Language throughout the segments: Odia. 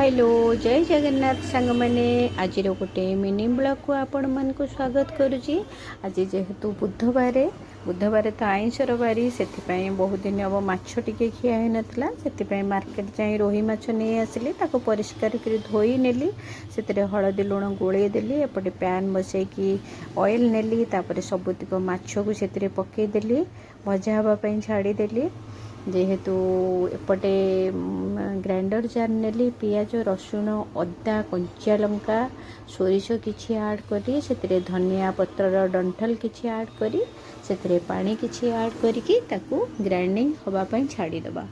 ହ୍ୟାଲୋ, ଜୟ ଜଗନ୍ନାଥ ସାଙ୍ଗମାନେ। ଆଜିର ଗୋଟେ ମିନି ବ୍ଲଗ୍କୁ ଆପଣମାନଙ୍କୁ ସ୍ୱାଗତ କରୁଛି। ଆଜି ଯେହେତୁ ବୁଧବାର, ବୁଧବାର ତ ଆଇଁଷର ବାରି। ସେଥିପାଇଁ ବହୁତ ଦିନ ହେବ ମାଛ ଟିକେ ଖିଆ ହେଇନଥିଲା। ସେଥିପାଇଁ ମାର୍କେଟ ଯାଇ ରୋହି ମାଛ ନେଇ ଆସିଲି। ତାକୁ ପରିଷ୍କାର କରି ଧୋଇ ନେଲି, ସେଥିରେ ହଳଦୀ ଲୁଣ ଗୋଳେଇ ଦେଲି। ଏପଟେ ପ୍ୟାନ୍ ବସେଇକି ଅଏଲ୍ ନେଲି। ତାପରେ ସବୁତିକ ମାଛକୁ ସେଥିରେ ପକେଇଦେଲି, ଭଜା ହେବା ପାଇଁ ଛାଡ଼ିଦେଲି। ଯେହେତୁ ଏପଟେ ଗ୍ରାଇଣ୍ଡର ଜାର୍ ନେଲି, ପିଆଜ, ରସୁଣ, ଅଦା, କଞ୍ଚା ଲଙ୍କା, ସୋରିଷ କିଛି ଆଡ଼୍ କରି, ସେଥିରେ ଧନିଆ ପତ୍ରର ଡଣ୍ଠଲ କିଛି ଆଡ଼୍ କରି, ସେଥିରେ ପାଣି କିଛି ଆଡ଼୍ କରିକି ତାକୁ ଗ୍ରାଇଣ୍ଡିଙ୍ଗ ହେବା ପାଇଁ ଛାଡ଼ିଦେବା।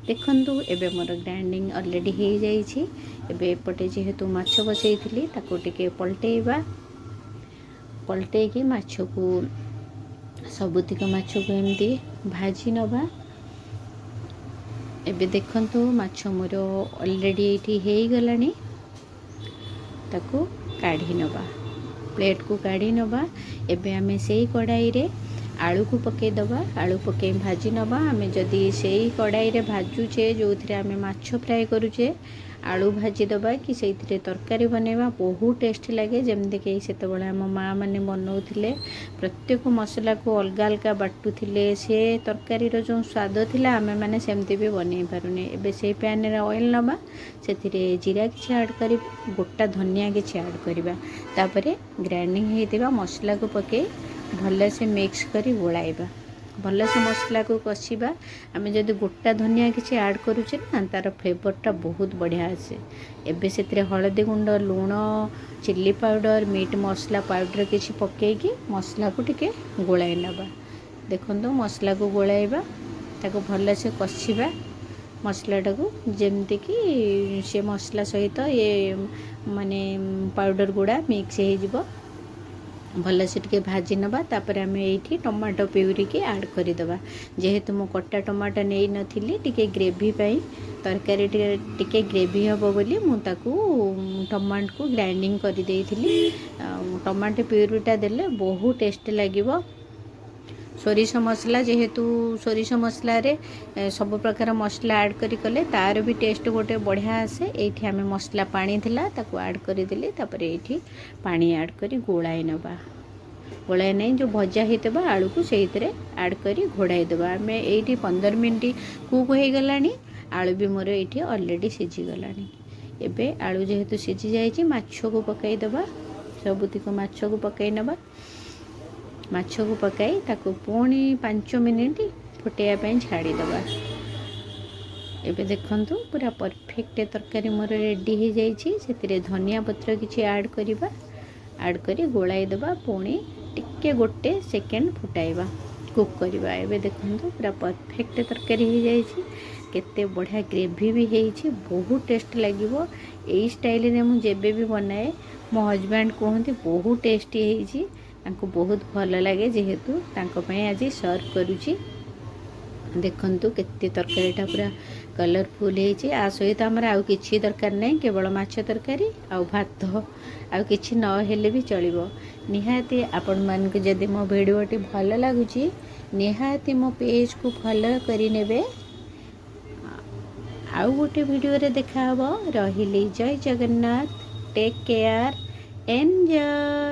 ଦେଖନ୍ତୁ, ଏବେ ମୋର ଗ୍ରାଇଣ୍ଡିଙ୍ଗ ଅଲରେଡ଼ି ହେଇଯାଇଛି। ଏବେ ଏପଟେ ଯେହେତୁ ମାଛ ବସେଇଥିଲି, ତାକୁ ଟିକେ ପଲଟେଇବା। ପଲଟେଇକି ମାଛକୁ, ସବୁତିକ ମାଛକୁ ଏମିତି ଭାଜି ନେବା। ଏବେ ଦେଖନ୍ତୁ, ମାଛ ମୋର ଅଲରେଡ଼ି ଏଇଠି ହେଇଗଲାଣି। ତାକୁ କାଢ଼ି ନେବା, ପ୍ଲେଟ୍କୁ କାଢ଼ି ନେବା। ଏବେ ଆମେ ସେଇ କଢ଼ାଇରେ ଆଳୁକୁ ପକାଇଦେବା। ଆଳୁ ପକାଇ ଭାଜି ନେବା। ଆମେ ଯଦି ସେଇ କଢ଼ାଇରେ ଭାଜୁଛେ ଯେଉଁଥିରେ ଆମେ ମାଛ ଫ୍ରାଏ କରୁଛେ, ଆଳୁ ଭାଜିଦେବା କି ସେଇଥିରେ ତରକାରୀ ବନେଇବା, ବହୁତ ଟେଷ୍ଟି ଲାଗେ। ଯେମିତିକି ସେତେବେଳେ ଆମ ମାଆ ମାନେ ବନଉଥିଲେ, ପ୍ରତ୍ୟେକ ମସଲାକୁ ଅଲଗା ଅଲଗା ବାଟୁଥିଲେ, ସେ ତରକାରୀର ଯେଉଁ ସ୍ୱାଦ ଥିଲା, ଆମେମାନେ ସେମିତି ବି ବନେଇ ପାରୁନେ। ଏବେ ସେଇ ପ୍ୟାନ୍ରେ ଅଏଲ୍ ନେବା, ସେଥିରେ ଜିରା କିଛି ଆଡ଼୍ କରିବା, ଗୋଟା ଧନିଆ କିଛି ଆଡ଼୍ କରିବା। ତାପରେ ଗ୍ରାଇଣ୍ଡିଙ୍ଗ ହେଇଥିବା ମସଲାକୁ ପକାଇ ଭଲସେ ମିକ୍ସ କରି ଗୋଳାଇବା, ଭଲସେ ମସଲାକୁ କଷିବା। ଆମେ ଯଦି ଗୋଟା ଧନିଆ କିଛି ଆଡ଼୍ କରୁଛେ ନା, ତା'ର ଫ୍ଲେଭରଟା ବହୁତ ବଢ଼ିଆ ଆସେ। ଏବେ ସେଥିରେ ହଳଦୀ ଗୁଣ୍ଡ, ଲୁଣ, ଚିଲି ପାଉଡ଼ର, ମିଟ୍ ମସଲା ପାଉଡ଼ର କିଛି ପକାଇକି ମସଲାକୁ ଟିକେ ଗୋଳାଇ ନେବା। ଦେଖନ୍ତୁ, ମସଲାକୁ ଗୋଳାଇବା, ତାକୁ ଭଲସେ କଷିବା ମସଲାଟାକୁ, ଯେମିତିକି ସେ ମସଲା ସହିତ ଏ ମାନେ ପାଉଡ଼ର ଗୁଡ଼ା ମିକ୍ସ ହେଇଯିବ। ଭଲସେ ଟିକେ ଭାଜି ନେବା। ତାପରେ ଆମେ ଏଇଠି ଟମାଟୋ ପିଉରିକି ଆଡ଼୍ କରିଦେବା। ଯେହେତୁ ମୁଁ କଟା ଟମାଟୋ ନେଇନଥିଲି, ଟିକେ ଗ୍ରେଭି ପାଇଁ, ତରକାରୀ ଟିକେ ଟିକେ ଗ୍ରେଭି ହେବ ବୋଲି ମୁଁ ତାକୁ ଟମାଟୋକୁ ଗ୍ରାଇଣ୍ଡିଙ୍ଗ କରିଦେଇଥିଲି। ଆଉ ଟମାଟୋ ପିଉରିଟା ଦେଲେ ବହୁତ ଟେଷ୍ଟି ଲାଗିବ। ସୋରିଷ ମସଲା, ଯେହେତୁ ସୋରିଷ ମସଲାରେ ସବୁ ପ୍ରକାର ମସଲା ଆଡ଼୍ କରି କଲେ ତା'ର ବି ଟେଷ୍ଟ ଗୋଟେ ବଢ଼ିଆ ଆସେ। ଏଇଠି ଆମେ ମସଲା ପାଣି ଥିଲା, ତାକୁ ଆଡ଼୍ କରିଦେଲି। ତାପରେ ଏଇଠି ପାଣି ଆଡ଼୍ କରି ଗୋଳାଇ ନେବା। ଗୋଳାଇ ନେଇ ଯେଉଁ ଭଜା ହେଇଥିବା ଆଳୁକୁ ସେଇଥିରେ ଆଡ଼୍ କରି ଘୋଡ଼ାଇ ଦେବା। ଆମେ ଏଇଠି 15 ମିନିଟ୍ କୁକ୍ ହେଇଗଲାଣି। ଆଳୁ ବି ମୋର ଏଇଠି ଅଲରେଡ଼ି ସିଝିଗଲାଣି। ଏବେ ଆଳୁ ଯେହେତୁ ସିଝି ଯାଇଛି, ମାଛକୁ ପକାଇଦେବା। ସବୁତିକ ମାଛକୁ ପକାଇ ନେବା। ମାଛକୁ ପକାଇ ତାକୁ ପୁଣି 5 ମିନିଟ୍ ଫୁଟାଇବା ପାଇଁ ଛାଡ଼ିଦେବା। ଏବେ ଦେଖନ୍ତୁ, ପୁରା ପରଫେକ୍ଟ ତରକାରୀ ମୋର ରେଡ଼ି ହେଇଯାଇଛି। ସେଥିରେ ଧନିଆ ପତ୍ର କିଛି ଆଡ଼୍ କରିବା। ଆଡ଼୍ କରି ଗୋଳାଇ ଦେବା। ପୁଣି ଟିକେ ଗୋଟେ ସେକେଣ୍ଡ ଫୁଟାଇବା, କୁକ୍ କରିବା। ଏବେ ଦେଖନ୍ତୁ, ପୁରା ପରଫେକ୍ଟ ତରକାରୀ ହେଇଯାଇଛି। କେତେ ବଢ଼ିଆ ଗ୍ରେଭି ବି ହେଇଛି। ବହୁତ ଟେଷ୍ଟ ଲାଗିବ। ଏଇ ଷ୍ଟାଇଲରେ ମୁଁ ଯେବେ ବି ବନାଏ, ମୋ ହଜବ୍ୟାଣ୍ଡ କୁହନ୍ତି ବହୁତ ଟେଷ୍ଟି ହେଇଛି। ତାଙ୍କୁ ବହୁତ ଭଲ ଲାଗେ। ଯେହେତୁ ତାଙ୍କ ପାଇଁ ଆଜି ସର୍ଭ କରୁଛି। ଦେଖନ୍ତୁ, କେତେ ତରକାରୀଟା ପୁରା କଲରଫୁଲ୍ ହେଇଛି। ଆ ସହିତ ଆମର ଆଉ କିଛି ଦରକାର ନାହିଁ, କେବଳ ମାଛ ତରକାରୀ ଆଉ ଭାତ, ଆଉ କିଛି ନହେଲେ ବି ଚଳିବ। ନିହାତି ଆପଣମାନଙ୍କୁ ଯଦି ମୋ ଭିଡ଼ିଓଟି ଭଲ ଲାଗୁଛି, ନିହାତି ମୋ ପେଜ୍କୁ ଫଲୋ କରିନେବେ। ଆଉ ଗୋଟେ ଭିଡ଼ିଓରେ ଦେଖାହେବ। ରହିଲି, ଜୟ ଜଗନ୍ନାଥ। Take care, enjoy.